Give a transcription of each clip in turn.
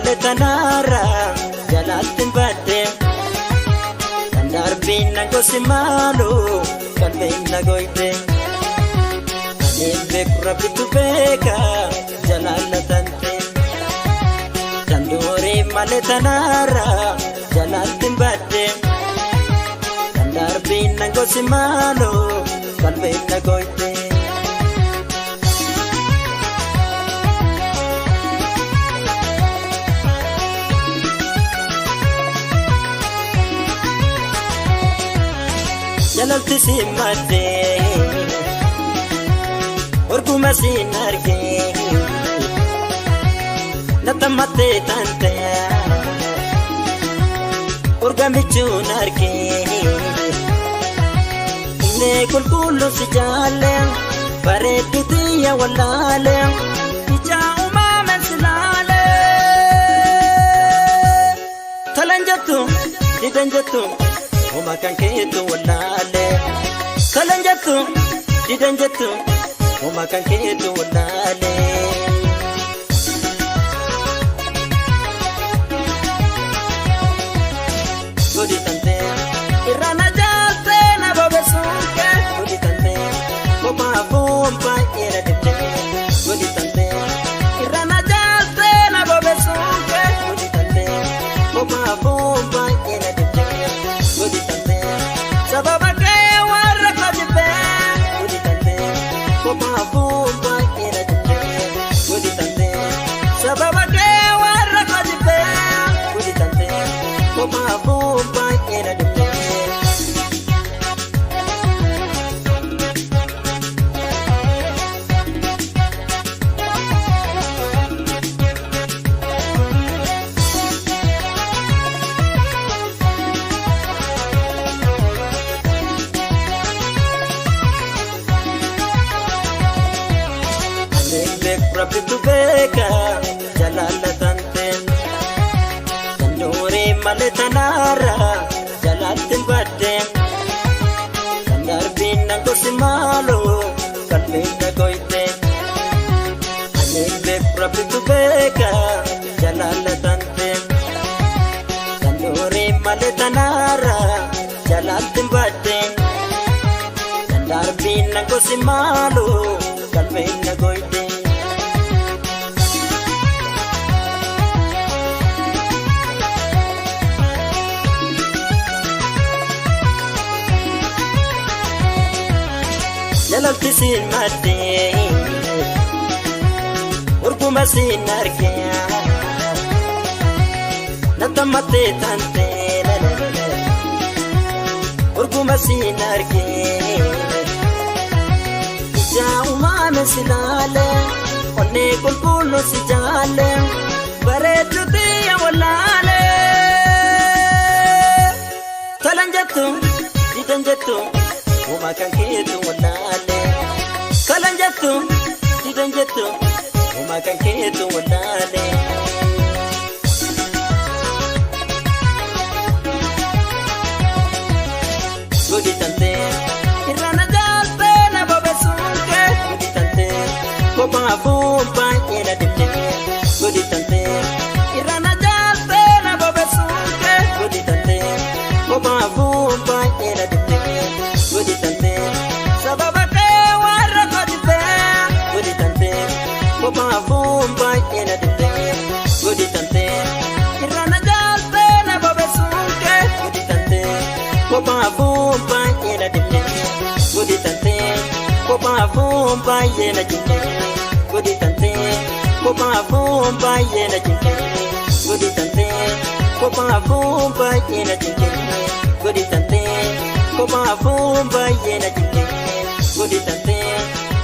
malee tanaara jalaatti hin badde. Kan darbiin na gosi maaloo qalbiin na goyte. Ani beeku rabbitu beeka jalaala tante. Kan durii malee tanaara jalaatti hin badde. Kan darbiin na gosi maaloo qalbiin na goyte. Jalalti si maddee orguma siin argee natamattee tante orgamichuun argee inni qulqullu si jaalle bareeddu xiyya wallaale ija uumamaan si laale talan jettu didan jettu. Oma kan keetu wallaale kalan jettu didan jettu oma kan keetu wallaale. Godi tante irra na jaalte na bobeessuun kee godi tante kophaa foon baay'ee na dibde godi tante irra na jaalte na bobeessuun kee godi tante kophaa foon baay'ee na dibde godi tante sababa kee warra kojibbe godi tante kophaa foon baay'ee na dibde godi tante sababa kee warra kojibbe godi tante kophaa foon baay'ee na dibde. Ani beeku rabbitu beeka jalaala tante kan durii malee tanaara jalaatti hin badde kan darbiin na gosi maaloo qalbiin na goyte. Ani beeku rabbitu beeka jalaala tante kan durii malee tanaara jalaatti hin badde kan darbiin na gosi maaloo qalbiin na goyte. Jalalti siin maddee urguma siin argee natamattee tante urguma siin argee ija uumaame si laale onnee qulqullu si jaalle bareeddu xiyya wallaale tolan jettu didan jettu Uma kan keetu wallaale kalan jettu didan jettu uma kan keetu wallaale. Godi tante irra na jaalte na bobeessuun kee godi tante kophaa foon baay'ee na dibde godi tante irra na jaalte na bobeessuun kee godi tante kophaa foon baay'ee na dibde godi tante sababa kee warra kojibbe godi tante kophaa foon baay'ee na dibde godi tante irra na jaalte na bobeessuun kee godi tante kophaa foon baay'ee na dibde godi tante kophaa foon baay'ee na dibde godi tante kophaa foon baay'ee na dibde godi tante kophaa foon baay'ee na dibde godi tante kophaa foon baay'ee na dibde godi tante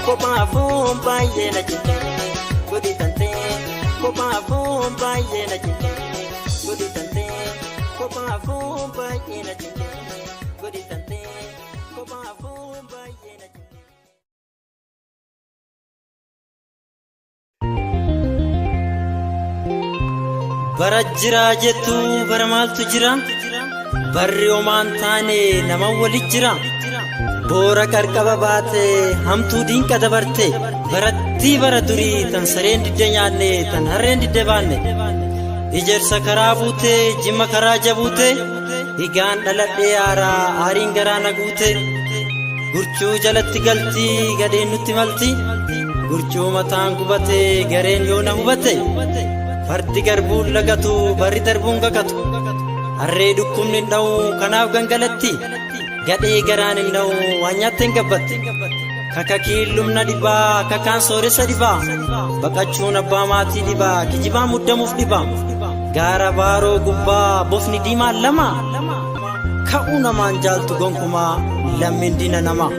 kophaa foon baay'ee na dibde godi tante kophaa foon baay'ee na dibde godi tante kophaa foon baay'ee na dibde godi tante kophaa foon baay'ee na dibde. Bara jiraa jettu bara maaltu jira? Barri homaan taane nama walit jira. Boora qarqaba baate hamtuu diinqa dabarte barattii bara durii tan sareen didde nyaanne tan harreen didde baanne. Ijeersa karaa buutee jimma karaa jabuutee higaan dhaladhee aaraa aariin garaa na guutee gurchuu jalatti galtii gadheen nutti malti gurchuu mataan gubatee gareen yoo na hubate fardi garbuun lagatu barri darbuun kakatu harree dhukkubni hin dha'u kanaaf gangalatti gadhee garaan hin dha'u waan nyaatte hin gabbatti. Kakakiin lumna dhibaa kakaan sooressa dhibaa baqachuun abbaa maatii dhibaa kijibaa muddamuuf dhibaa gaara baaroo gubbaa bofni diimaan lama ka'uu namaan jaaltu gonkumaa lammiin diina namaa.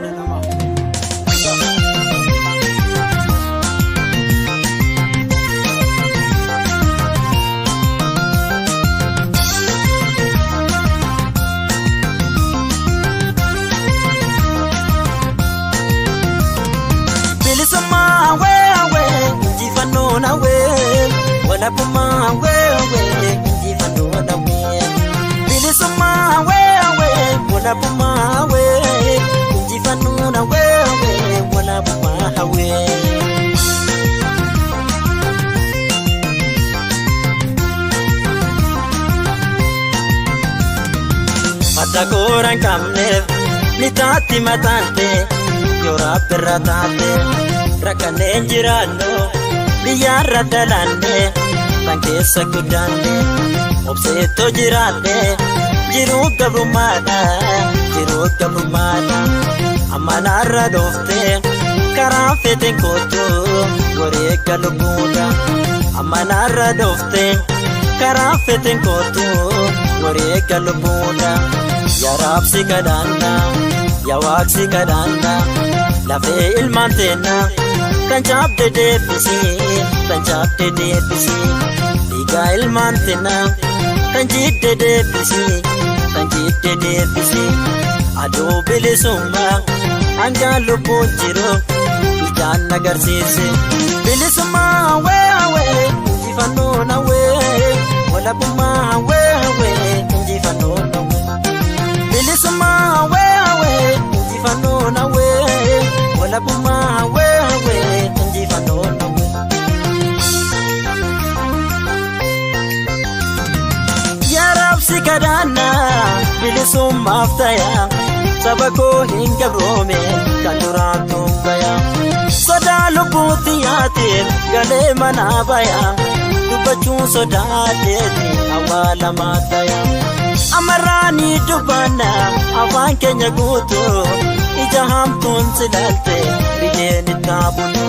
Bilisummaa hawwee hawwee injifannoon hawwee walabummaa hawwee hawwee injifannoon hawwee. Bilisummaa hawwee hawwee walabummaa hawwee injifannoon hawwee hawwee walabummaa hawwee. Farda koora hin qabneef ni taatti mataante yoo rabbirra taate rakkanneen jiraannu biyyaarra dalanne kan keessa guddaanne obseettoo jiraanne jiruu gabrummaadha jiruu gabrummaadha amma naarra dhoofte karaa feeteen kootu wareegga lubbuudha amma naarra dhoofte karaa feeteen kootu wareegga lubbuudha yaa raabsi kadhaanna yaa waaqsi kadhaanna lafee ilmaan teenna kan cabde deebisii kan cabde deebisii dhiigaa ilmaan teenna kan jidde deebisii kan jidde deebisii aduu bilisummaa hangaan lubbuun jiru ijaan agarsiise bilisummaa hawwee hawwee injifannoon hawwee walabummaa hawwee hawwee injifannoon hawwee bilisummaa hawwee hawwee injifannoon hawwee walabummaa hawwee hawwee injifannoon hawwee. Yaa raabsi kadhaannaa bilisummaaf tayaa saba koo hin gabroome kan duraan tumbaya sodaa lubbuutti yaatiin galee manaa baya dubbachuun sodaateeti awwaalamaa taya amarraanii dubbanna afaan keenya guutuu ija hamtuun silaalte biyyeen itti haabulu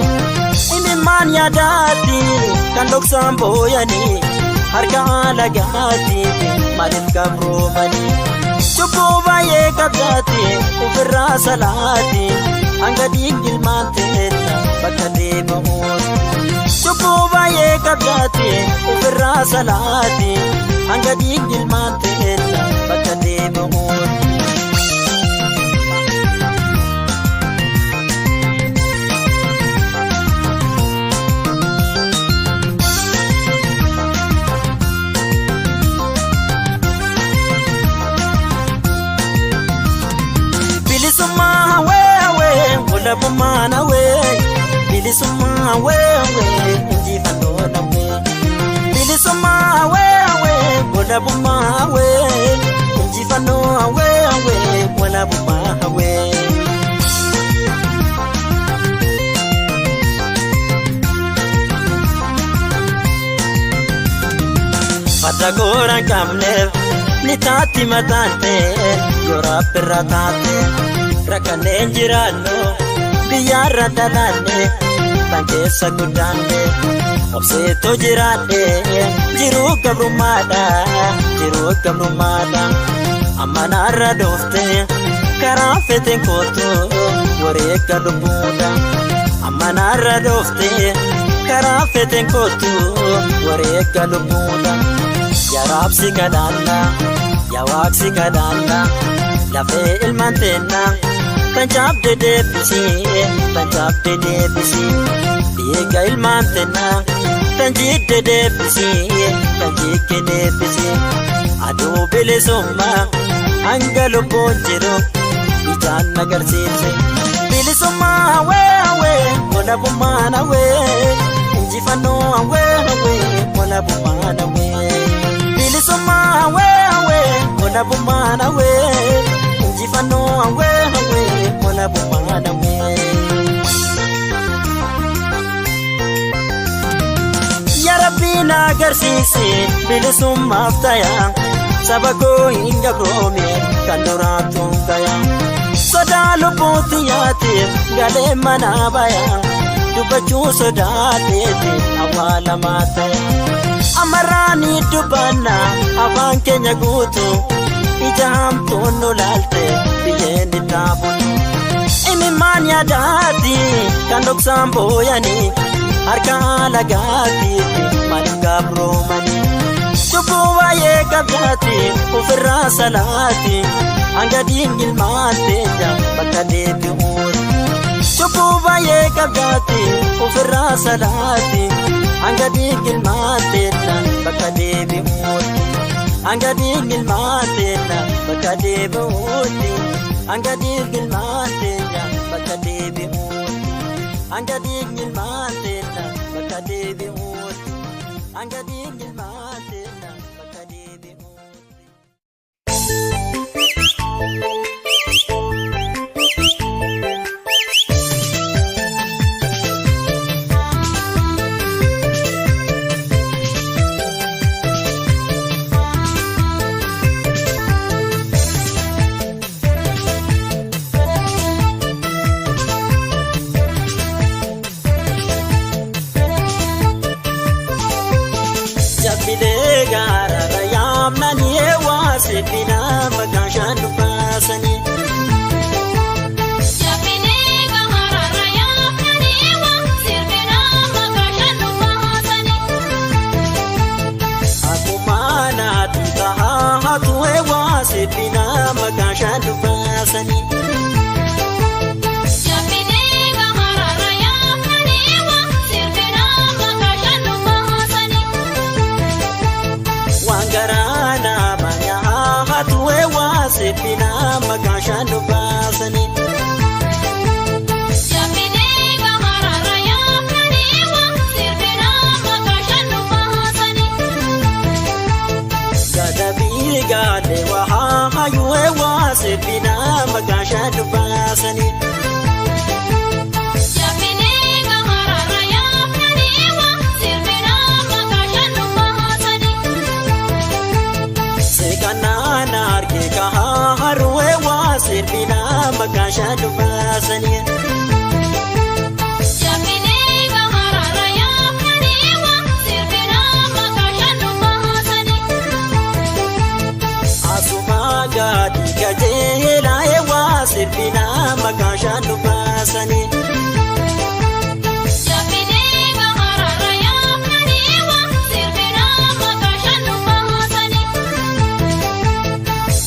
imimmaan yaadaati kan dhoksaan booyanii harka alagaati maaliif gabroomanii cubbuu baay'ee qabdaati ofirraa salaati hanga dhiigni ilmaan teenna bakka deebi'uuti. Cubbuu baay'ee qabdaati ofirraa salaati hanga dhiigni ilmaan teenna bakka deebi'uuti. Bilisummaa hawwee hawwee walabummaan hawwee bilisummaa hawwee hawwee injifannoon hawwee bilisummaa hawwee hawwee walabummaa hawwee injifannoo hawwee hawwee walabummaa hawwee. Farda koora hin qabneef ni taatti mataante yoo rabbirra taate rakkanneen jiraannu biyyaarra dalanne kan keessa guddaanne obseettoo jiraadhe jiruu gabrummaadha jiruu gabrummaadha amma naarra dhoofte karaa feeteen kootu wareegga lubbuudha amma naarra dhoofte karaa feeteen kootu wareegga lubbuudha yaa raabsi kadhaanna yaa waaqsi kadhaanna lafee ilmaan teenna kan cabde deebisii kan cabde deebisii dhiiga ilmaan teenna kan jidde deebisii kan jigge deebisii aduu bilisummaa hanga lubbuun jiru ijaan agarsiise bilisummaa hawwee hawwee walabummaan hawwee injifannoo hawwee hawwee walabummaan hawwee. Walabummaan hawwee injifannoo hawwee hawwee walabummaan hawwee. Yaa Rabbi na agarsiisi bilisummaaf tayaa saba koo hin gabroome kan duraatu tayaa. Sodaa lubbuutti yaatiif galee mana bayaa dubbachuu sodaateeti awwaalamaa ta'e. Amarraanii dubbanna afaan keenya guutuu ija hamtuun nu laalte biyyeen itti butu. Imimmaan yaadaati kan dhoksaan booyanii harka alagaatiifi maaliif gabroomanii. Cubbuu baay'ee qabdaati ofirraa salaati hanga diingilmaan teenya bakka deebi'uuti. Cubbuu baay'ee qabdaati ofirraa salaati hanga diingilmaan teenya bakka deebi'uuti. Hanga diingilmaan teenya bakka deebi'uuti. Hanga diingilmaan teenya bakka deebi'uuti. Hanga diingilmaan teenya bakka deebi'uuti. Hanga diingilmaan teenya bakka deebi'uuti. Jabbilee gaararra yaamnanii eewwaa sibbinaa maqaan shaan dubbaasanii. Jabbilee gamarra yaamnanii waan sirbinaa maqaa shan dubbaasanii. Akkuma naatu tahaa hatu eewwaa sibbinaa maqaan shaan dubbaasanii. Jabbilee gamarra yaamnanii waan sirbinaa maqaa shan dubbaasanii. Waan garaa nama nyaatu eewwaa sibbinaa maqaan shaan dubbaasanii. Jabbilee gamarra yaamnanii waan sirbinaa maqaa shan dubbaasanii. Gadabii gaadhe wahaa hayyuu eewwaa sibbinaa maqaan shaan dubbaasanii. Jabbilee gamarra yaamnanii waan sirbinaa maqaa shan dubbaasanii. Seeqannaan arge kahaa haruu eewwaa sirbinaa maqaan shaan dubbaasanii. Jabbilee gamarra yaamnanii waan sirbinaa maqaa shan dubbaasanii. Asuma gadi gajeela eewwaa sirbinaa maqaan shaan dubbaasanii. Jabbilee gamarra yaamnanii waan sirbinaa maqaa shan dubbaasanii.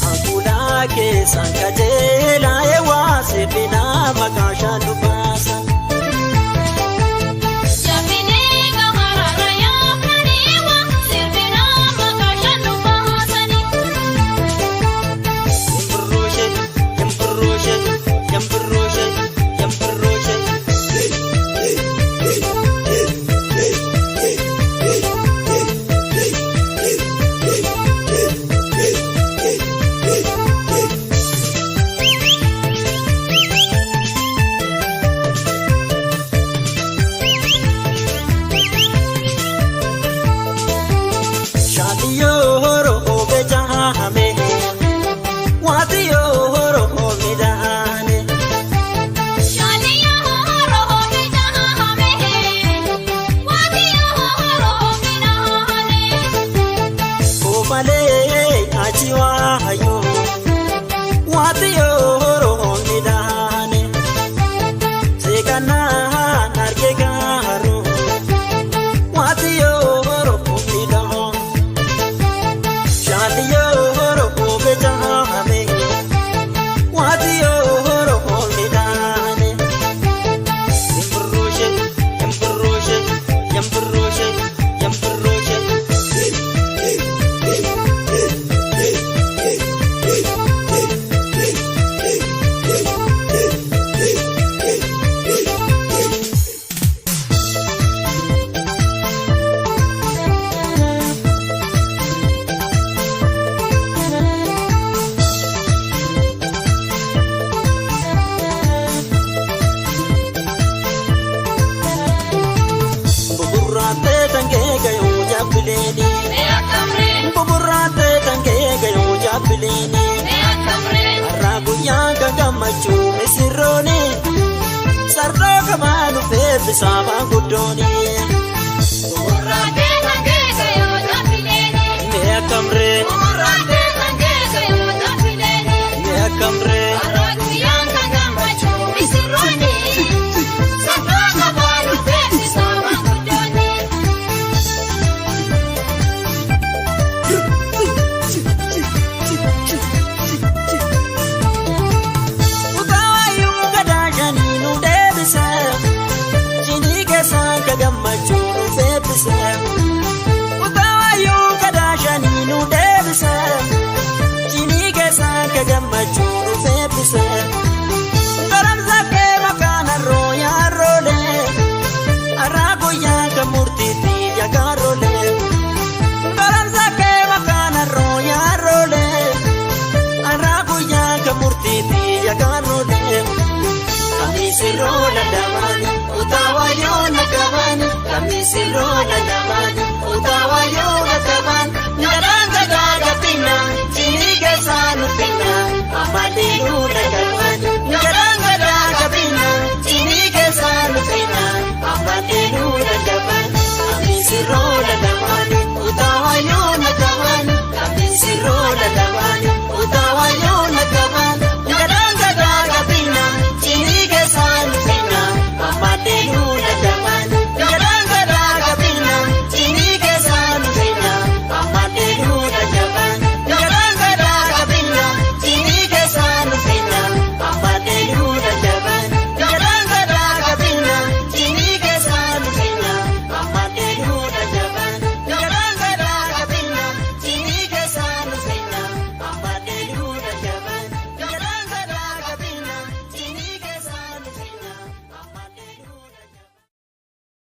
Ankuulaa keessaan gajeela eewwaa sirbinaa maqaan shaan dubbaasan. Jabbilee gamarra yaamnanii waan sirbinaa maqaa shan dubbaasanii. Yambirrooshe yambirrooshe yambirrooshe yambirrooshe. jaabbileeni. Buburraatee kan kee gayuu jaabbileeni. Har'a guyyaa kan gammachuu misirrooni. Sarara kamaa dhufee bisaa maanguddooni. Mee akkamree mee akkamree. Utaayyuu gadaa shanii nu deebise. Shinii keessaan ka gammachuu nu feebbise. Utaayyuu gadaa shanii nu deebise. Shinii keessaan ka gammachuu nu feebbise. Garamsa kee maqaan harroo yaarroolee. Har'a guyyaa kan murtiitti yagaarroolee. Garamsa kee maqaan harroo yaarroolee. Har'a guyyaa kan murtiitti yagaarroolee. Kamisirroo ladabaani utaawayyoo nagabaan. Kamisirroo ladabaani utaawayyoo nagabaan. Ngadaan gadaa gabbina cinii keessaa nuffina ammallee nagabaan. Ngadaan gadaa gabbina cinii keessaa nuffina ammallee nagabaan. Kamisirroo ladabaani utaawayyoo nagabaan. Kamisirroo ladabaani utaawayyoo nagabaan. Ngadaan gadaa gabbina cinii keessaa nuffina ammallee nagabaan. Ngadaan gadaa gabbina cinii keessaa nuffina ammallee nagabaan. Ngadaan gadaa gabbina cinii keessaa nuffina ammallee nagabaan. Ngadaan gadaa gabbina cinii keessaa nuffina ammallee nagabaan. Ngadaan gadaa gabbina cinii keessaa nuffina ammallee nagabaan. Ngadaan gadaa gabbina cinii keessaa nuffina ammallee nagabaan.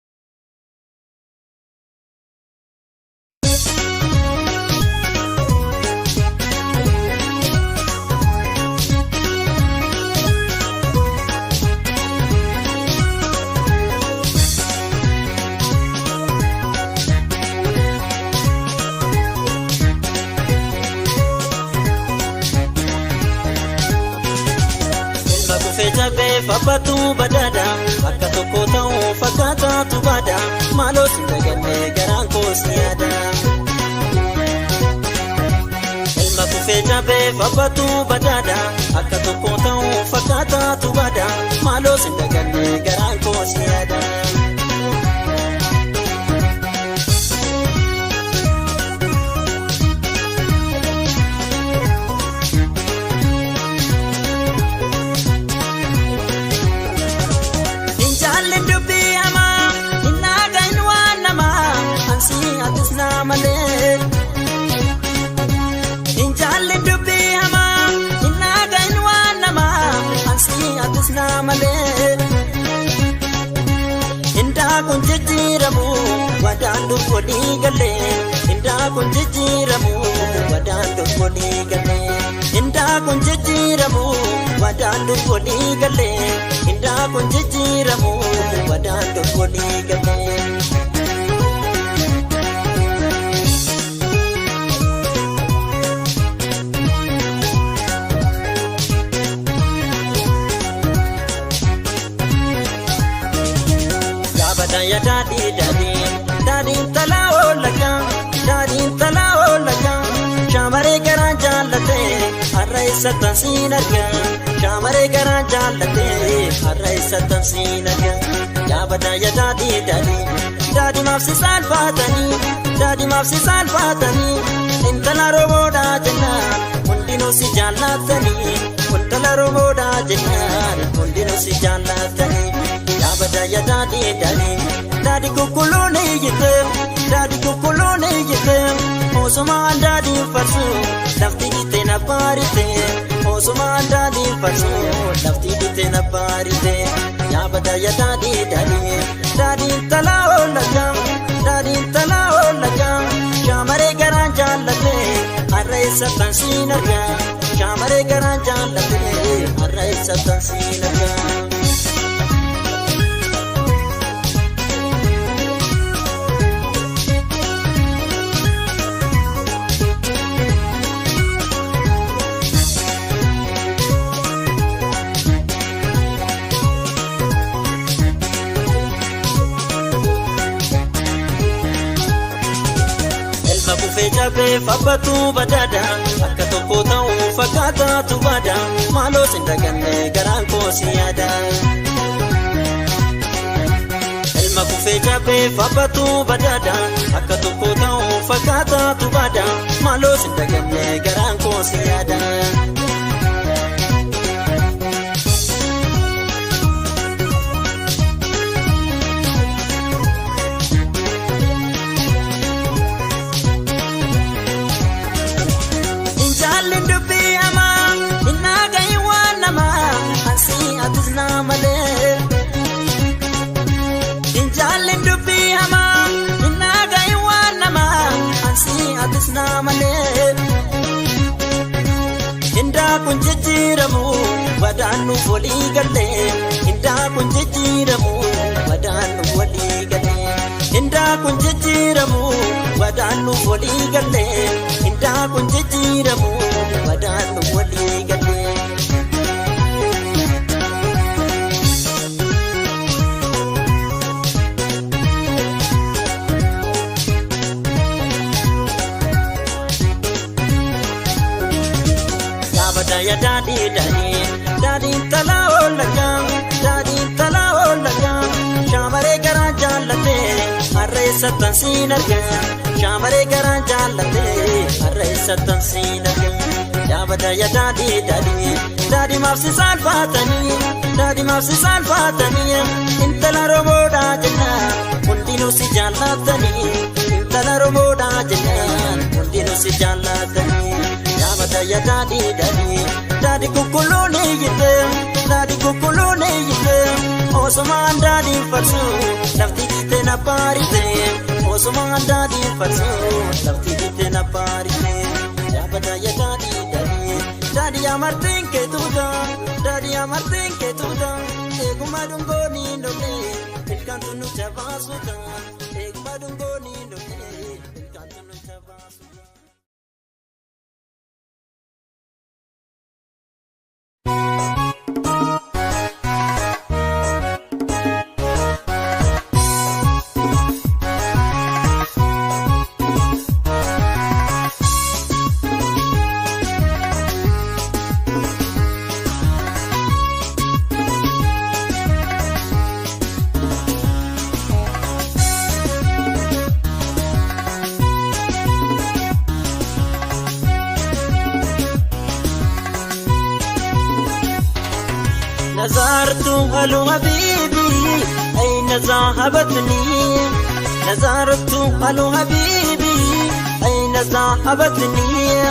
Ilma kufee jabee fabbatu badaadha. Akka tokko ta'uu fakkaataatu baada. Maaloo si dagatee garaan koos ni yaada. Ilma kufee jabee fabbatu badaadha. Akka tokko ta'uu fakkaataatu baada. Maaloo si dagatee garaan koos ni yaada. Injaalli dubbii hamaa hin dhagahin waan namaa ansii atis naa malee. Injaalli dubbii hamaa hin dhagahin waan namaa ansii atis naa malee. Hindaakuun jijjiiramu wadaan dur walii galee. Hindaakuun jijjiiramu wadaan dur walii galee. Hindaakuun jijjiiramu wadaan dur walii galee. Hindaakuun jijjiiramu wadaan dur walii galee. Yaabadaya daadhii daadhii daadhiin talaa oolagaa daadhiin talaa oolagaa shaamaree garaan jaallatee har'a isa tansiin argaa shaamaree garaan jaallatee har'a isa tansiin argaa yaabadaya daadhii daadhii daadhii maaf si saalfaatanii daadhii maaf si saalfaatanii intala roboodhaa jennaan hundinuu si jaallatanii intala roboodhaa jennaan hundinuu si jaallatanii. Yaabadaya daadhii daadhii daadhii kukuluun ijjite daadhii kukuluun ijjite osumaan daadhiin farsu lafti dhiite na baarite osumaan daadhiin farsu lafti dhiite na baarite yaabadaya daadhii daadhii daadhiin talaa oolagaa daadhiin talaa oolagaa shaamaree garaan jaallate har'a isa tansiin argaa shaamaree garaan jaallate har'a isa tansiin argaa. jabeef abbatu badaada akka tokko ta'uu fakkaataatu baada maaloo sin daganne garaan koo si yaada. Ilma kufee jabeef abbatu badaada akka tokko ta'uu fakkaataatu baada maaloo sin daganne garaan koo si yaada. Injaalli dubbii hamaa hin dhagahin waan namaa asii atis na malee. Injaalli dubbii hamaa hin dhagahin waan namaa asii atis na malee. Hindaa kun jijjiiramu badaan nuuf walii galee. Hindaa kun jijjiiramu badaan nuuf walii galee. Hindaa kun jijjiiramu badaan nuuf walii galee. Hindaa kun jijjiiramu badaan nuuf walii galee. Yaabadaya daadhii daadhii daadhiin talaa oolagaa daadhiin talaa oolagaa shaamaree garaa jaallatee harreessa tansiin argaa shaamaree garaa jaallatee harreessa tansiin argaa. Yaabadaya daadhii daadhii daadhii maafsi saalfaatanii daadhii maafsi saalfaatanii intala roboodhaa jennaan hundinuu si jaallatanii intala roboodhaa jennaan hundinuu si jaallatanii. Yaabadaya daadhii daadhii daadhii kukkuluu yitte daadhii kukkuluu yitte osumaan daadhiin farsu lafti dhiite na baarite osumaan daadhiin farsu lafti dhiite na baarite. Yaabadaya daadhii daadhii daadhii amartiin keetuuta daadhii amartiin keetuuta eeguma dungooni lolee ilkaantu nu jabaasuuta eeguma dungooni lolee ilkaantu nu jabaasuuta. نظرت هل حبيبي أين ذهبتني نظرت هل حبيبي أين ذهبتني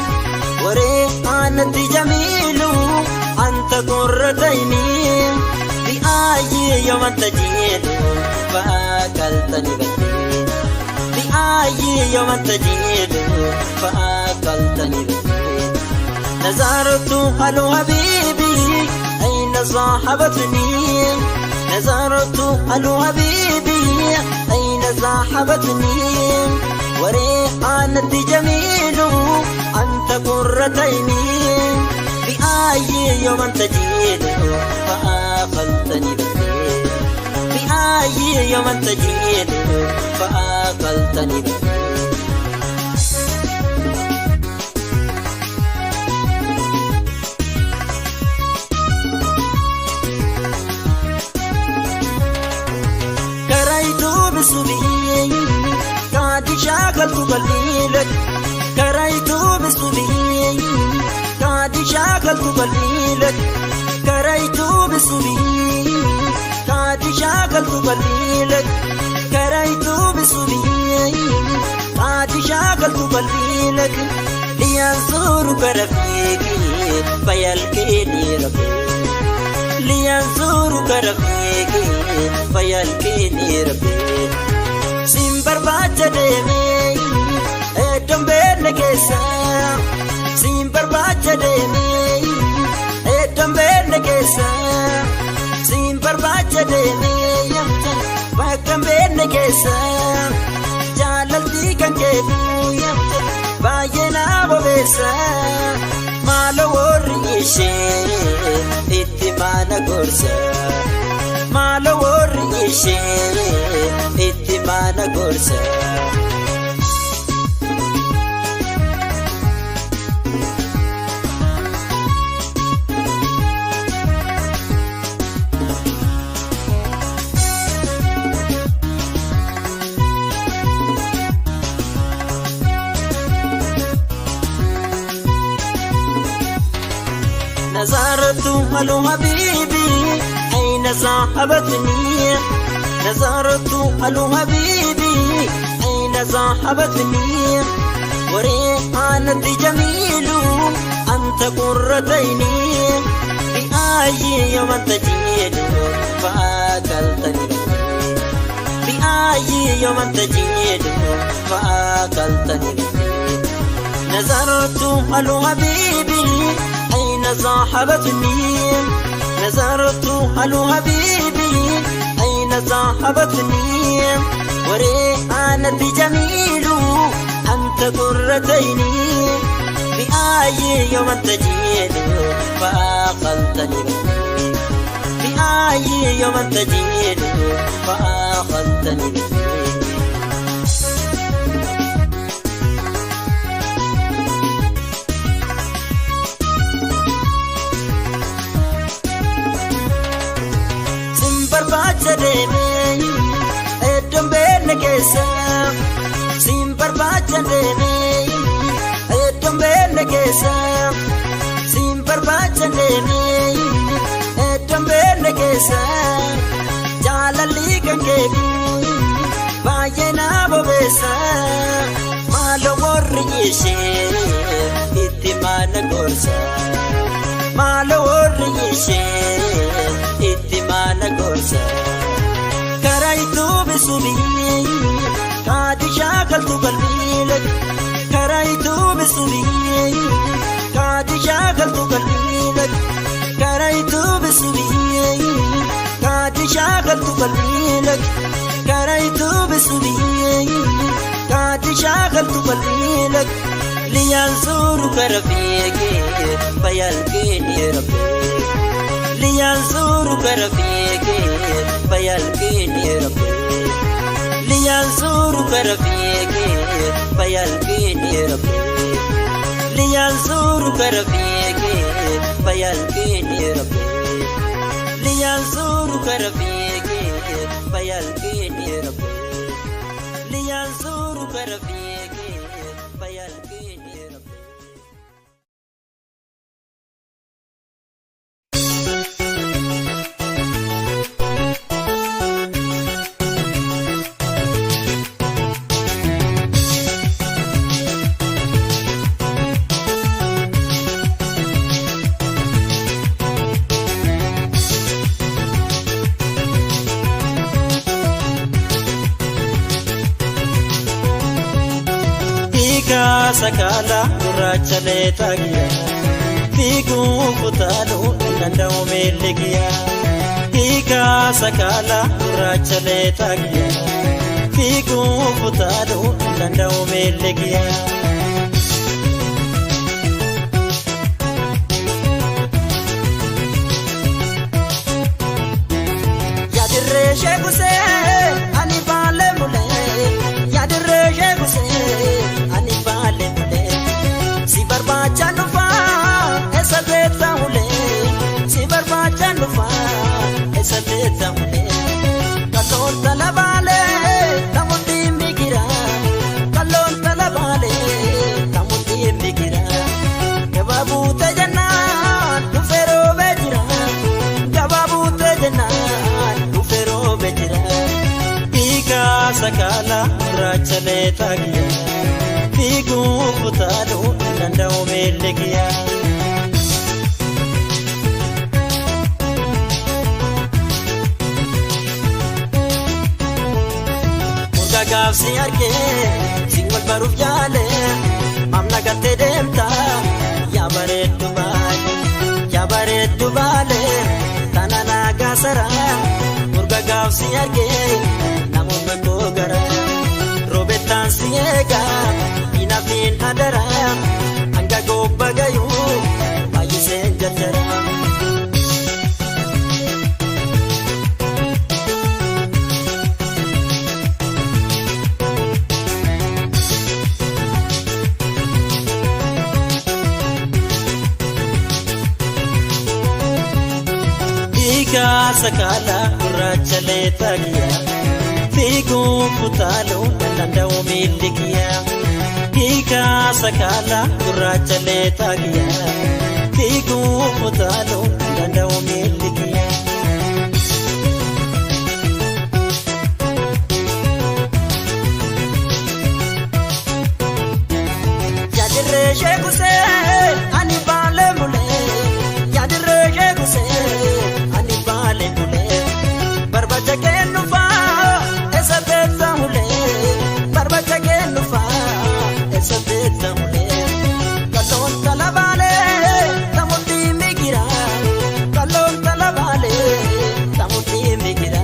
وريحانة جميل أنت قرة عيني بأي يوم تجيد فأكلتني بدي بأي يوم تجيد فأكلتني بدي نظرت هل حبيبي أين صاحبتني نظرت هل حبيبي أين صاحبتني وريحانة جميل أنت قرة عيني بأي يوم تجيد فأقلتني بدي بأي يوم تجيد فأقلتني بدي بسبي قد شاغلت قلبي كريت بسبي قد شاغلت قلبي كريت بسبي قد شاغلت قلبي كريت بسبي قد شاغلت قلبي لينظرك رفيقي فيلقيني ربي لينظرك رفيقي فيلقيني ربي Sin barbaacha deemee iddoon beekne keessa. Sin barbaacha deemee iddoon beekne keessa. Sin barbaacha deemee bakka beekne keessa. Jaalalti kan keetu baay'ee na bobeessa. Maalo warri ishee itti maana gorsa. Maalo warri ishee itti maana gorsa. نظرت هل حبيبي أين صاحبتني نظرت هل حبيبي أين صاحبتني وريحانة جميل أنت قرتيني بأي يوم تجيد فأكلتني بأي يوم تجيد فأكلتني نظرت هل حبيبي أين صاحبتني نظرت هل حبيبي أين صاحبتني وريحانة جميل أنت قرتيني بأي يوم تجيد فأخذتني بأي يوم تجيد فأخذتني. Barbaacha deemee iddoon beekne keessa siin barbaacha deemee iddoon beekne keessa siin barbaacha deemee iddoon beekne keessa jaalalli kan keeku baay'ee na bobeessa maaloo warri ishee itti maana gorsa maaloo warri ishee itti maana gorsa karaa itti bisubii kaati shaakaltu qalbiile karaa itti bisubii kaati shaakaltu qalbiile karaa itti bisubii kaati shaakaltu qalbiile karaa itti bisubii kaati shaakaltu qalbiile liyaansuuru kara fiigee fayyalkeeni rabbee. لينظر كرفيقي فيلقيني ربي لينظر كرفيقي فيلقيني ربي لينظر كرفيقي فيلقيني ربي لينظر كرفيقي فيلقيني ربي لينظر كرفيقي فيلقيني ربي. Sakala gurraacha leetaa giyaa fiiguu kutaaluu hin danda'u miilli giyaa hiikaa sakala gurraacha leetaa giyaa fiiguu kutaaluu hin danda'u miilli giyaa. Yaadirree ishee gusee ani baalee mulee yaadirree ishee gusee ani baalee mulee si barbaachaan dhufaa eessa beektaa ulee si barbaachaan dhufaa eessa beektaa ulee kalloon tala baalee namoonni migira kalloon tala baalee namoonni migira gabaa buutee jennaan dhufee roobee jira gabaa buutee jennaan dhufee roobee jira hiikaa sakala gurraacha leetaa giyaa. Fiiguu kutaaluu hin danda'u miilli giyaa. Murga gaafsi argee si wal baruuf yaale maamna gartee deemta yaa bareeddu baale yaa bareeddu baale tana naagaa sara murga gaafsi argee namoonni koo gara roobetaan si eegaa. Nafiin adara hanga gobba gayuu baay'iseen jajjara. Hiikaa sakala gurraacha leetaa giyaa fiiguu kutaaluu hin danda'u miilli giyaa. Hiikaa sakala gurraacha leetaa giyaa fiiguu. Fiiguu utaaluu danda'u miilli kiyya. Yaadirree ishee kusee ani baalee mulee. Yaadirree ishee kusee ani baalee mulee. Barbaacha kennufaa eessa teessa mulee. Barbaacha kennufaa eessa teessa mulee. Kalloon talabaalee tamuutii migira. Kalloon talabaalee tamuutii migira.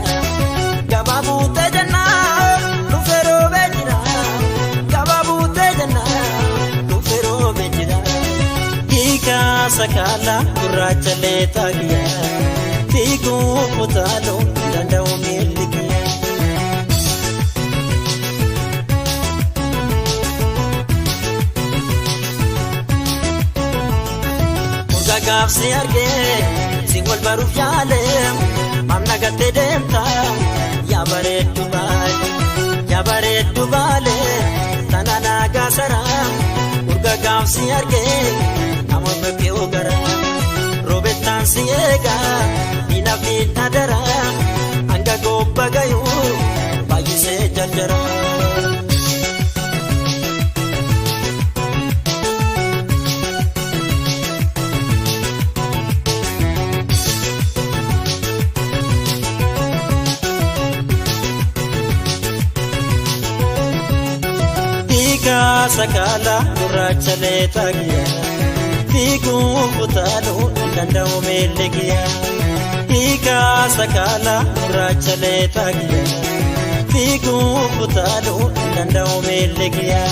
Gabaa buutee jennaan dhufee roobee jira. Gabaa buutee jennaan dhufee roobee jira. Hiikaa sakaalaa gurraacha leetaa kiyya. Fiiguu utaaluu danda'u miilli kiyya. Murgaa gaafsi argee si wal baruuf yaale maamna gattee deemta yaa bareeddu baale yaa bareeddu baale tana naagaa sara murgaa gaafsi argee namoota kee gara roobettaan si eegaa diinaaf diina dara hanga gobba gayuu baay'isee jarjara. Hiikaa sakaalaa gurraacha leetaa kiyya. Fiiguu utaaluu danda'u miilli kiyya. Hiikaa sakaalaa gurraacha leetaa kiyya. Fiiguu utaaluu danda'u miilli kiyya.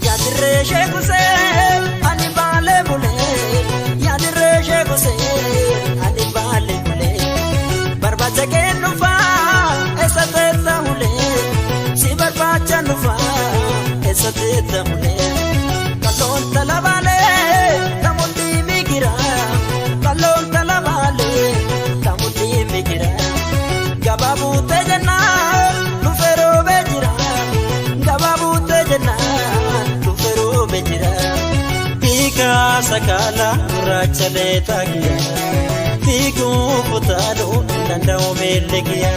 Yaadirree ishee kusee ani baalee bulee. Yaadirree ishee kusee ani baalee bulee. Barbaacha kennufaa eessa teessa mulee. Si barbaacha nufaa eessa teessa mulee. Kalloon talabaalee tamuutii migira. Kalloon talabaalee tamuutii migira. Gabaa buutee jennaan dhufee roobee jira. Gabaa buutee jennaan dhufee roobee jira. Hiikaa sakaalaa gurraacha leetaa kiyya. Fiiguu utaaluu danda'u miilli kiyya.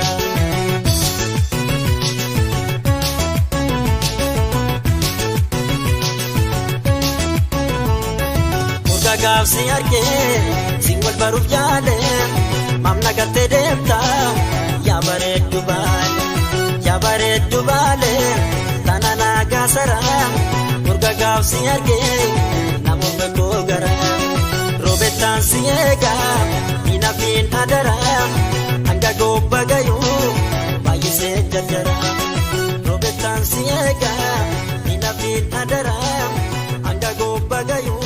Murgaa gaafsi argee si wal baruuf yaale maamna gartee deemta yaa bareeddu baale yaa bareeddu baale tana naagaa sara murgaa gaafsi argee namoota koo gara roobettaan si eegaa diinafiin adara hanga gobba gayuu baay'isee jarjara roobettaan si eegaa diinafiin adara hanga gobba gayuu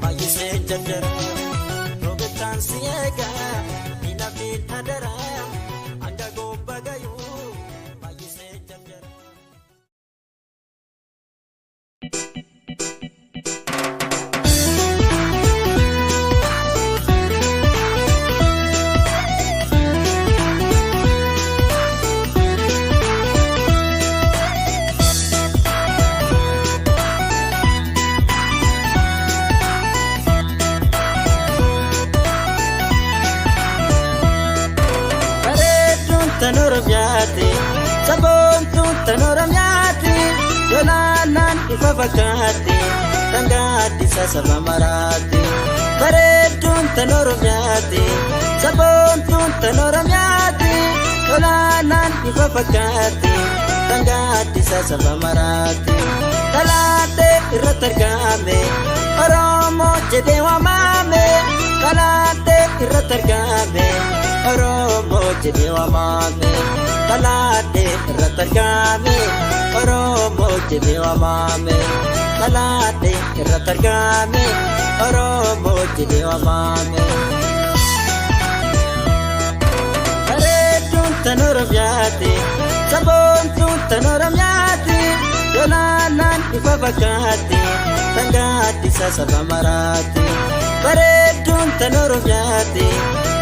baay'isee jarjara roobettaan si eegaa diinafiin adara hanga gobba gayuu baay'isee jarjara. Bareedduun tan Oromiyaati. Saboontuun tan Oromiyaati. Yolaanaan ifa fakkaatti. Dangaaddisa saba maraati. Bareedduun tan Oromiyaati. Saboontuun tan Oromiyaati. Yolaanaan ifa fakkaatti. Dangaaddisa saba maraati. Talaatee irratti argame. Oromoo jedhee waamame. Talaatee irratti argame. Oromoo jedhee waamame. Talaatee irratti argame. Oromoo jedhee waamame. Talaatee irratti argame. Oromoo jedhee waamame. Bareedduun tan Oromiyaati. Saboontuun tan Oromiyaati. Yolaanaan ifa fakkaatti. Dangaaddisa saba maraati. Bareedduun tan Oromiyaati.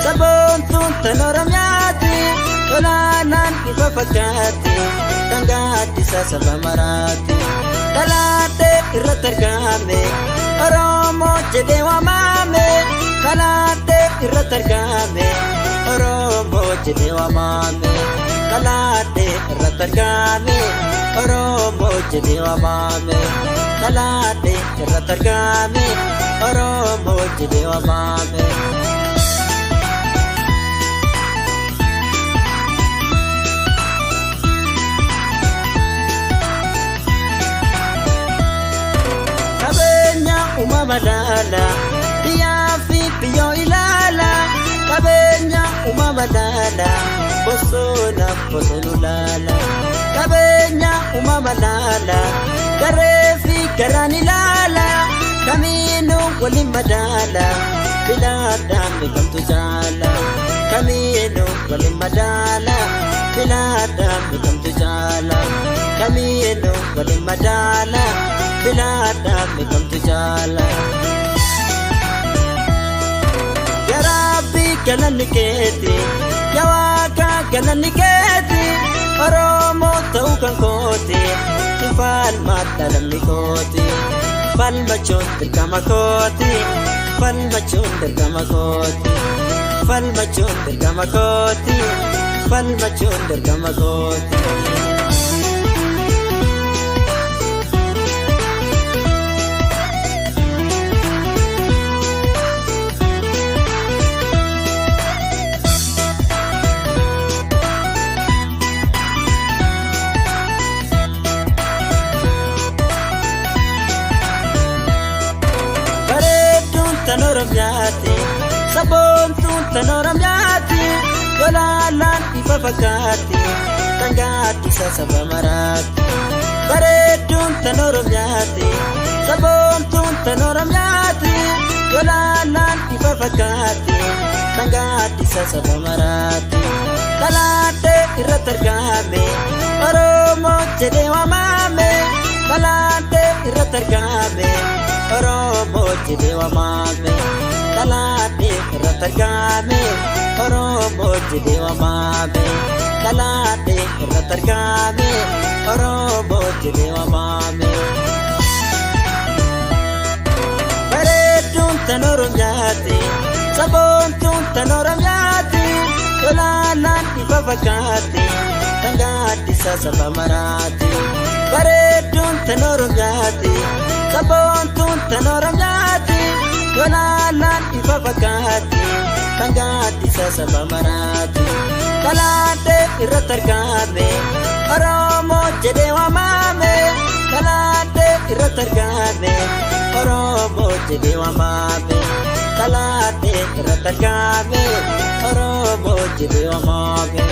Saboontuun tan Oromiyaati. Tolaanaan ifa fakkaatti dhangaatti saba maraatti. Dhalaatee irratti argame Oromoo jedhee waamame. Dhalaatee irratti argame Oromoo jedhee waamame. Dhalaatee irratti argame Oromoo jedhee waamame. Dhalaatee irratti argame Oromoo jedhee waamame. Qabeenya uumama laala biyyaa fi biyyoo ilaala. Qabeenya uumama laala bosona bosonu laala. Qabeenya uumama laala garee fi garaan ilaala. Kamiinuu waliin madaala filaadhaan beekamtu jaala. Kamiinuu waliin madaala filaadhaan beekamtu jaala. Kamiinuu waliin madaala filaadhaan beekamtu jaala. Yaa Rabbi galanni keeti, yaa Waaqa galanni keeti, Oromoo ta'uu kan kooti, falmaadha lammi kooti, falmachuun dirqama kooti, falmachuun dirqama kooti, falmachuun dirqama kooti, falmachuun dirqama kooti. Bareedduun tan Oromiyaati, saboontuun tan Oromiyaati, lolaalaan ifa fakkaatti, dhangaattisa saba maraatti. Bareedduun tan Oromiyaati, saboontuun tan Oromiyaati, lolaalaan ifa fakkaatti, dhangaattisa saba maraatti. Dhalaatee irratti argame, Oromoo jedhee waamame, dhalaatee irratti argame. Oromoo jedhee waamame. Dhalaatee irratti argame Oromoo jedhee waamame. Dhalaatee irratti argame Oromoo jedhee waamame. Bareedduun tan Oromiyaati, saboontuun tan Oromiyaati, lolaalaan ifa fakkaatti, dhangaattisa saba maraatti. Bareedduun tan Oromiyaati, saboontuun tan Oromiyaati, lolaalaan ifa fakkaatti, dhangaattisa saba maraatti. Dhalaatee irratti argame Oromoo jedhee waamame. Dhalaatee irratti argame Oromoo jedhee waamame. Dhalaatee irratti argame Oromoo jedhee waamame.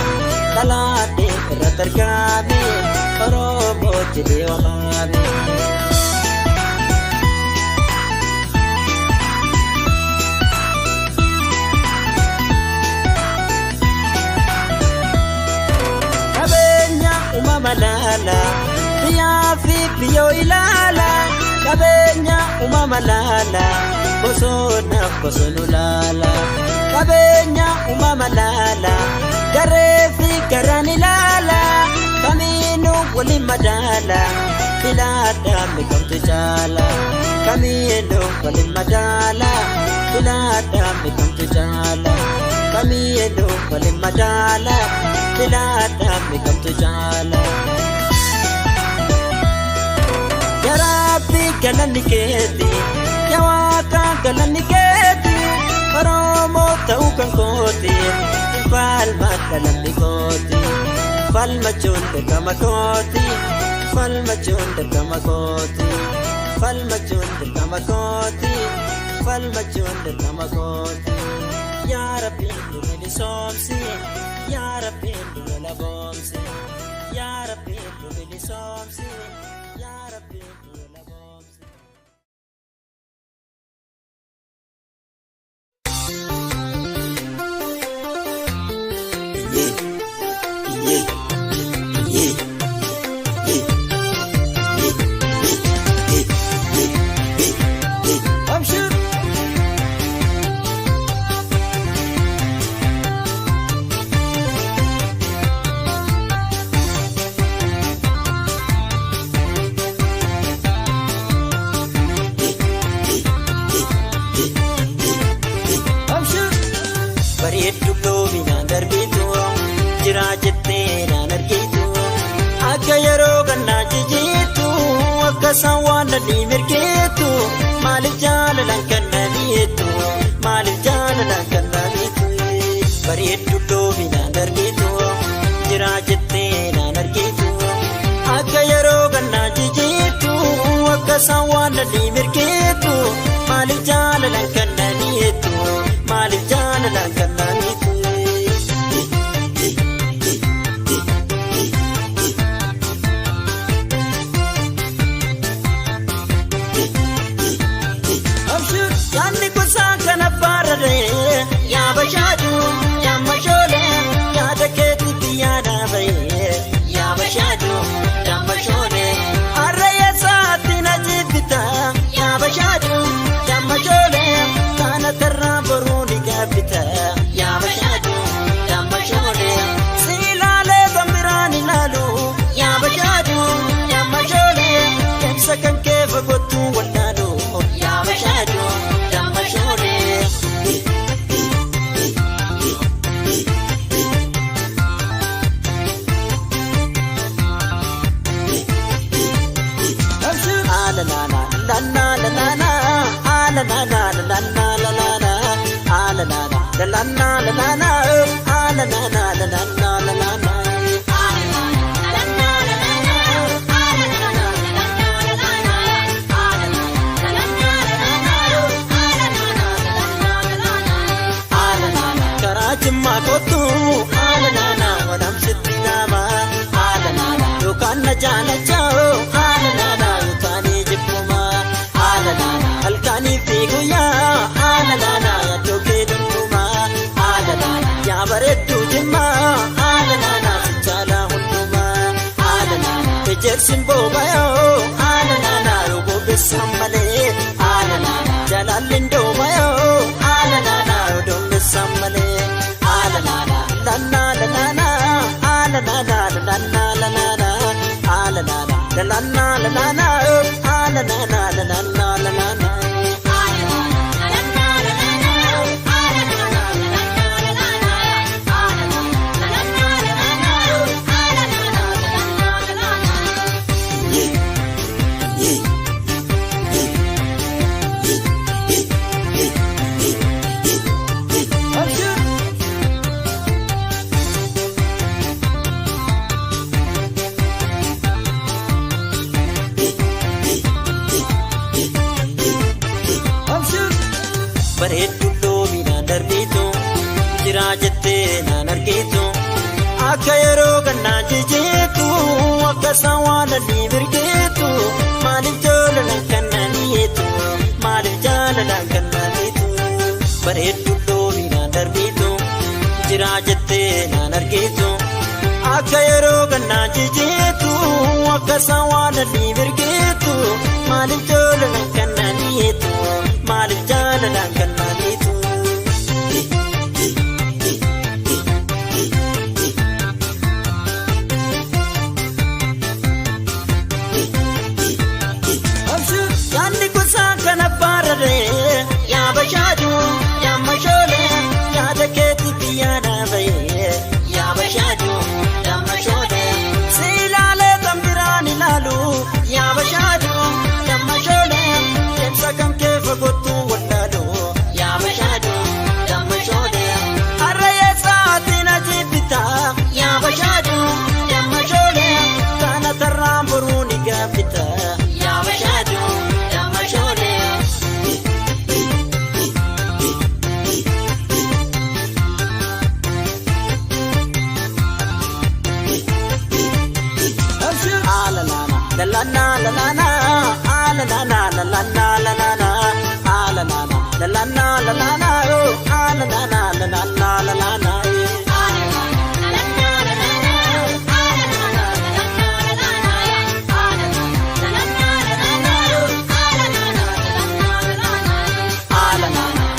Dhalaatee irratti argame Oromoo jedhee waamame. Qabeenya uumama laala biyyaa fi biyyoo ilaala. Qabeenya uumama laala bosona bosonu laala. Qabeenya uumama laala garee fi garaan ilaala. Kamiinuu waliin madaala filaadhaan beekamtu jaala. Kamiinuu waliin madaala filaadhaan beekamtu jaala. Kamiinuu waliin madaala filaadhaan beekamtu jaala. Yaa Rabbi galanni keeti, yaa Waaqa galanni keeti, Oromoo ta'uu kan kooti, falmadha lammi kooti, falmachuun dirqama kooti, falmachuun dirqama kooti, falmachuun dirqama kooti, falmachuun dirqama kooti. Yaa Rabbi nu bilisoomsi, yaa Rabbi nu walaboomsi, yaa Rabbi nu bilisoomsi, yaa Rabbi nu walaboomsi. Abshir. Bareeddu loominaan darbitu jira jettee naan argitu akka yeroo gannaa jijjiirtu akka isaan waan nadhii mirgeetu maaliif jaalalaan kan na mi'eettu maaliif jaalalaan kan na mi'eettu. Bareeddu loominaan darbitu jira jettee naan argitu akka yeroo gannaa jijjiirtu akka isaan waan nadhii mirgeetu maaliif jaalalaan kan na mi'eettu maaliif jaalalaan kan na mi'eettu. Yaanni kusaa kana baararee yaa bashaadu yaa mashoolee yaada keetitti yaada bahee yaa bashaadu yaa mashoolee har'a eessaatti na jibbita yaa bashaadu yaa mashoolee kana tarraa boruu ni gaabbita yaa bashaadu yaa mashoolee si ilaalee bambiraan ilaalu yaa bashaadu yaa mashoolee ibsa kan kee fagootu wallaalu yaa bashaadu yaa mashoolee. Karaa jimmaa kottu haala naanaa wadamsitti nama haala naanaa yookaan na jaalachaa haala naanaa yookaan jibbuma haala naanaa halkanii fi guyyaa haala naanaa yaaddoo kee dulluma haala naanaa yaa bareedduu jimmaa haala naanaa si jaalaa hundumaa haala naanaa ejersin boobayoo haala naanaa yoo bobeessan malee haala naanaa jalaalli ndoomayoo haala naanaa yoo doomessan malee haala naanaa lannaa lanaanaa haala naanaa lannaa lanaanaa haala naanaa lannaa lanaanaa haala naanaa lannaa lanaanaa. Bareeddu loominaan darbitu jira jettee naan argitu akka yeroo gannaa jijjiirtu akka isaan waan nadhii mirgeetu maaliif jaalalaan kan na mi'eetu maaliif jaalalaan kan na mi'eetu. Bareeddu loominaan darbitu jira jettee naan argitu akka yeroo gannaa jijjiirtu akka isaan waan nadhii mirgeetu maaliif jaalalaan kan na mi'eetu maaliif jaalalaan kan na mi'eetu. Yaanni kusaa kana baararee yaa bashaadu yaa mashoolee yaada keetitti yaada bahee yaa bashaadu yaa mashoolee si ilaalee kan biraan ilaalu yaa bashaadu yaa mashoolee ibsa kan kee fagootu wallaalu yaa bashaadu yaa mashoolee har'a eessaatti na jibbita yaa bashaadu yaa mashoolee kana tarraan boruu ni gaabbita yaa bashaadu yaa mashoolee.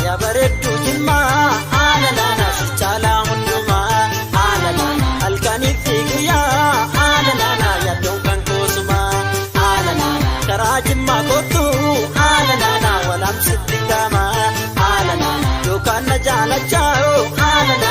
Yaa bareedduu jimmaa haala naanaa si caalaa hundumaa haala naanaa halkanii fi guyyaa haala naanaa yaaddoon kan koosumaa haala naanaa karaa jimmaa kottu haala naanaa walaamsitti gama haala naanaa yookaan na jaalachaa haala.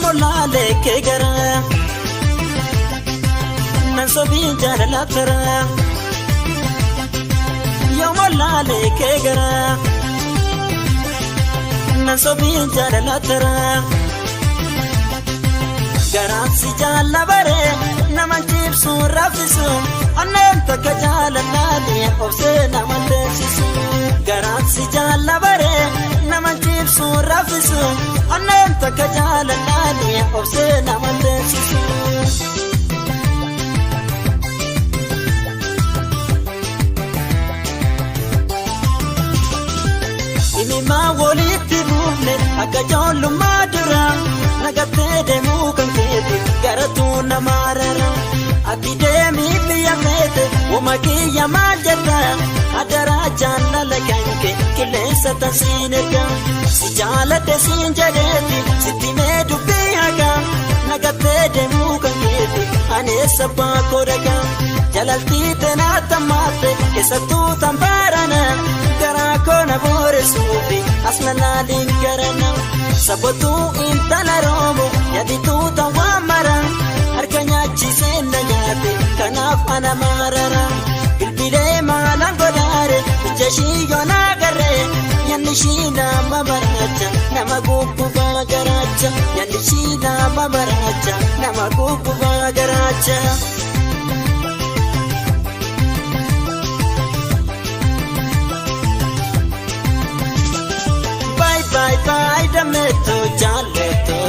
Yoomolaalee kee gara nan sobiin jaalala tara. Yoomolaalee kee gara nan sobiin jaalala tara. Garaan si jaalla baree nama jibsu raffisu onneen takka jaalalaalee obsee nama teessisu. Garaan si jaalla baree nama jibsu raffisu onneen takka jaalalaalee obsee nama teessisu. Imimaa walitti buufne akka ijoollummaa dura nagattee deemuu kan feete garatuu nama rara. Ati deemii biyya feete wama kiyya maal jetta adaraa jaalala kan kee qilleensa tansiin erga. Si jaaladhe siin jedheeti sitti mee dubbii haqa nagattee deemuu kan feete aneessa baakoo dhaqa. Jalaltii tenaa tammaatte keessattuu tambaarana garaa koona booresuufi as lalaaliin garana. Sabatuu intala roobo yaadituu ta'uu mara harka nyaachisee na nyaate kanaaf ana maarara. Bilbilee maalaan godhaare ija ishii yoona agarree nyaanni ishii nama baraacha nama guggubaa garaacha nyaanni ishii nama baraacha nama guggubaa garaacha. Bye bye bye dameeto jaallatto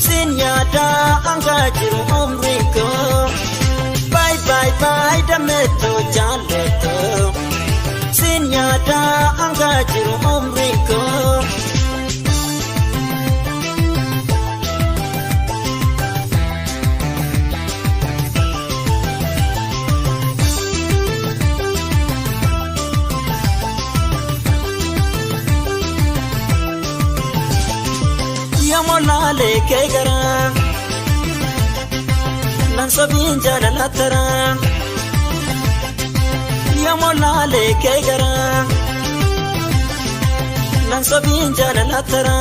siin yaada hangaa jiru umrii koo. Bye bye bye dameeto jaallatto siin yaada hangaa jiru umrii koo. Yoomolaalee kee gara nan sobiin jaalala tara. Yoomolaalee kee gara nan sobiin jaalala tara.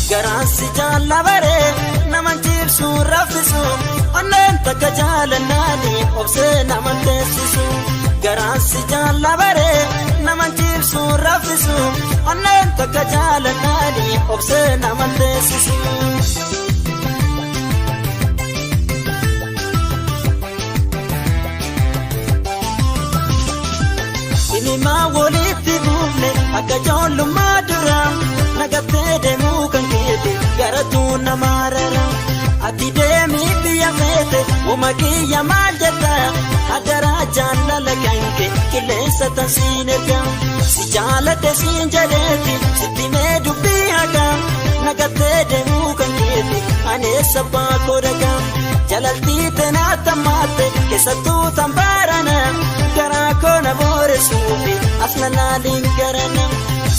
Garaan si jaalla baree nama jibsu raffisu onneen takka jaalalaanii obsee nama teessisu. Garaan si jaalla baree nama jibsu raffisu onneen takka jaalalaanii obsee nama teessisu. Imimaa walitti buufne akka ijoollummaa dura nagattee deemuu kan keete garatuu nama rara. Ati deemii biyya feete wama kiyya maal jetta adaraa jaalala kan kee qilleensa tansiin erga. Si jaaladhe siin jedheeti sitti mee dubbii haqa nagattee deemuu kan keete aneessa baakoo dhaqa. Jalaltii tenaa tammaatte keessattuu tambaarana garaa koona booresuufi as lalaaliin garana.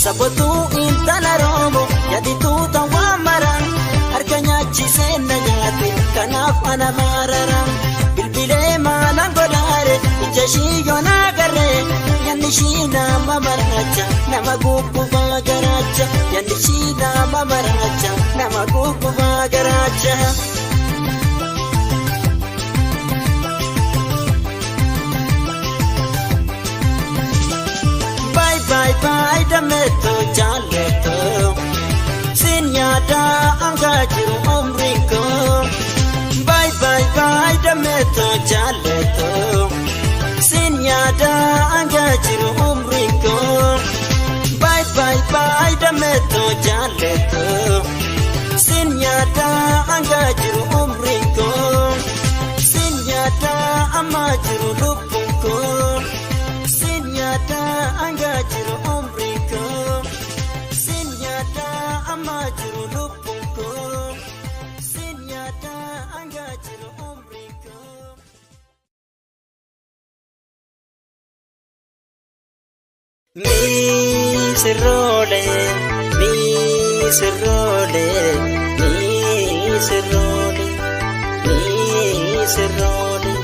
Sabatuu intala roobo yaadituu ta'uu mara harka nyaachisee na nyaate kanaaf ana maarara. Bilbilee maalaan godhaare ija ishii yoona agarree nyaanni ishii nama maraacha nama guggubaa garaacha nyaanni ishii nama maraacha nama guggubaa garaacha. Bye bye bye dameeto jaallatto siin yaada hangaa jiru umrii koo. Bye bye bye dameeto jaallatto siin yaada hangaa jiru umrii koo. Bye bye bye dameeto jaallatto siin yaada hangaa jiru umrii koo. Siin yaada ammaa jiru lubbuun koo. Siin yaada hangaa jiru umrii koo. Siin yaada ammaa jiru lubbuun koo. Siin yaada hangaa jiru umrii koo. Misirroolee, misirroolee, misirroolee, misirroolee.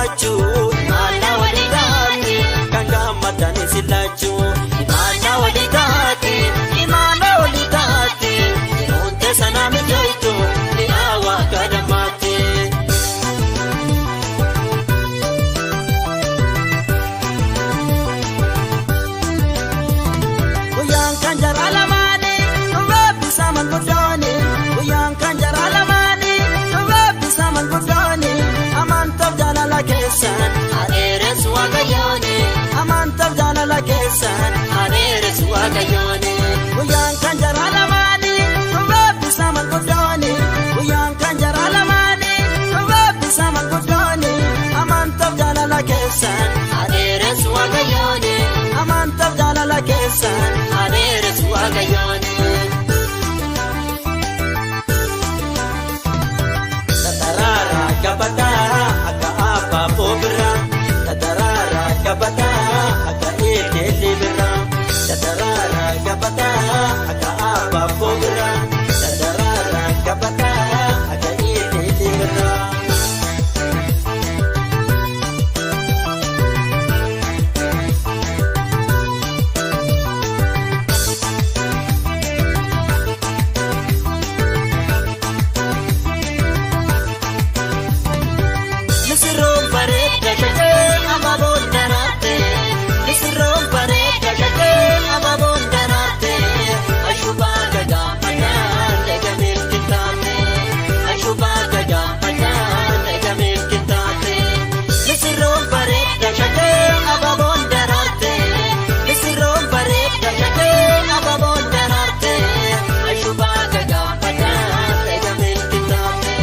lachuu. Imaana walii taate kan gammadan isin lachuu. Imaana walii taate imaana walii taate yeroon teessa mijoitu mi'aawa akka dammaate. Guyyaan kan jara lamaanii rabbi samal guddooni. Guyyaan kan jara lamaanii rabbi samal guddooni. Amantaaf jaalala keessan adeeres waaqayyooni. Amantaaf jaalala keessan adeeres waaqayyooni. Guyyaan kan jara lamaanii rabbi samal guddooni. Guyyaan kan jara lamaanii rabbi samal guddooni. Amantaaf jaalala keessan adeeres waaqayyooni. Amantaaf jaalala keessan adeeres waaqayyooni. Tataraara gabataa akka abaaboo biraa. Tataraara gabataa akka eelee biraa. Tataraara gabataa akka abaaboo biraa. Tataraara gabataa akka eelee biraa. Misirroon bareeda shakee abaaboon daraarte. Misirroon bareeda shakee abaaboon daraarte. Ashubaa gagaa mataan eegameef qinxaate. Ashubaa gagaa mataan eegameef qinxaate. Misirroon bareeda shakee abaaboon daraarte. Misirroon bareeda shakee abaaboon daraarte. Ashubaa gagaa mataan eegameef qinxaate.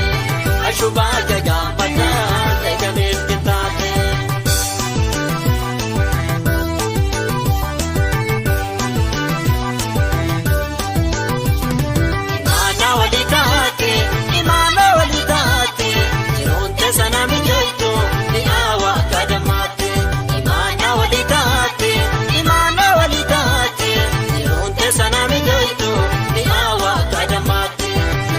Ashubaa gagaa mataan eegameef qinxaate. Imaana walii taate, imaana walii taate, yeroon teessa mijoitu mi'aawa akka dammaate. Imaana walii taate, imaana walii taate, yeroon teessa mijoitu mi'aawa akka dammaate.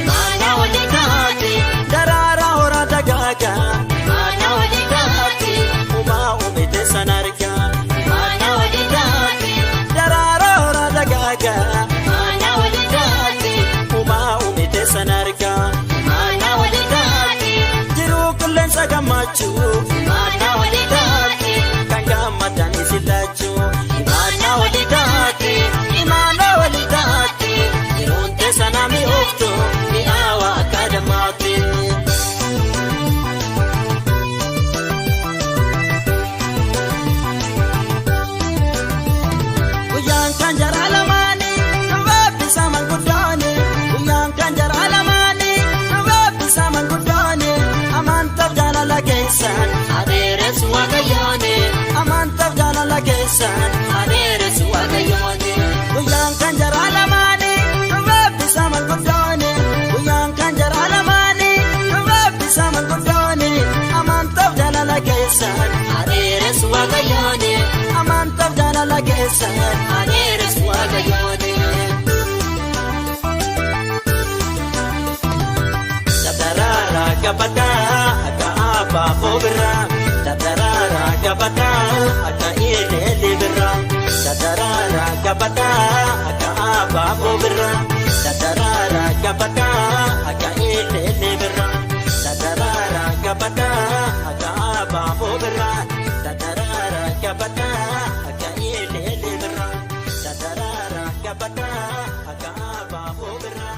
Imaana walii taate, daraara horaa dagaagaa. Imaana walii taate, uumaa uume teessa argaa. Imaana walii taate, daraara horaa dagaagaa. Imaana walii taate, uumaa uume teessa argaa. Imaana walii taate, jiruu qilleensa gammachuu. Imaana walii taate, kan gammadan isin lachuu. Imaana walii taate, imaana walii taate, yeroon teessa mi'ooftu mi'aawa akka dammaate. Guyyaan kan jara lamaanii rabbi samal guddooni. Guyyaan kan jara lamaanii rabbi samal guddooni. Amantaaf jaalala keessan adeeres waaqayyooni. Amantaaf jaalala keessan adeeres waaqayyooni. Guyyaan kan jara lamaanii rabbi samal guddooni. Guyyaan kan jara lamaanii rabbi samal guddooni. Amantaaf jaalala keessan adeeres waaqayyooni. Amantaaf jaalala keessan adeeres waaqayyooni. Tataraara gabataa akka abaaboo biraa. Tataraara gabataa akka eelee biraa. Tataraara gabataa akka abaaboo biraa. Tataraara gabataa akka eelee biraa. Tataraara gabataa akka abaaboo biraa. Tataraara gabataa akka eelee biraa. Tataraara gabataa akka abaaboo biraa.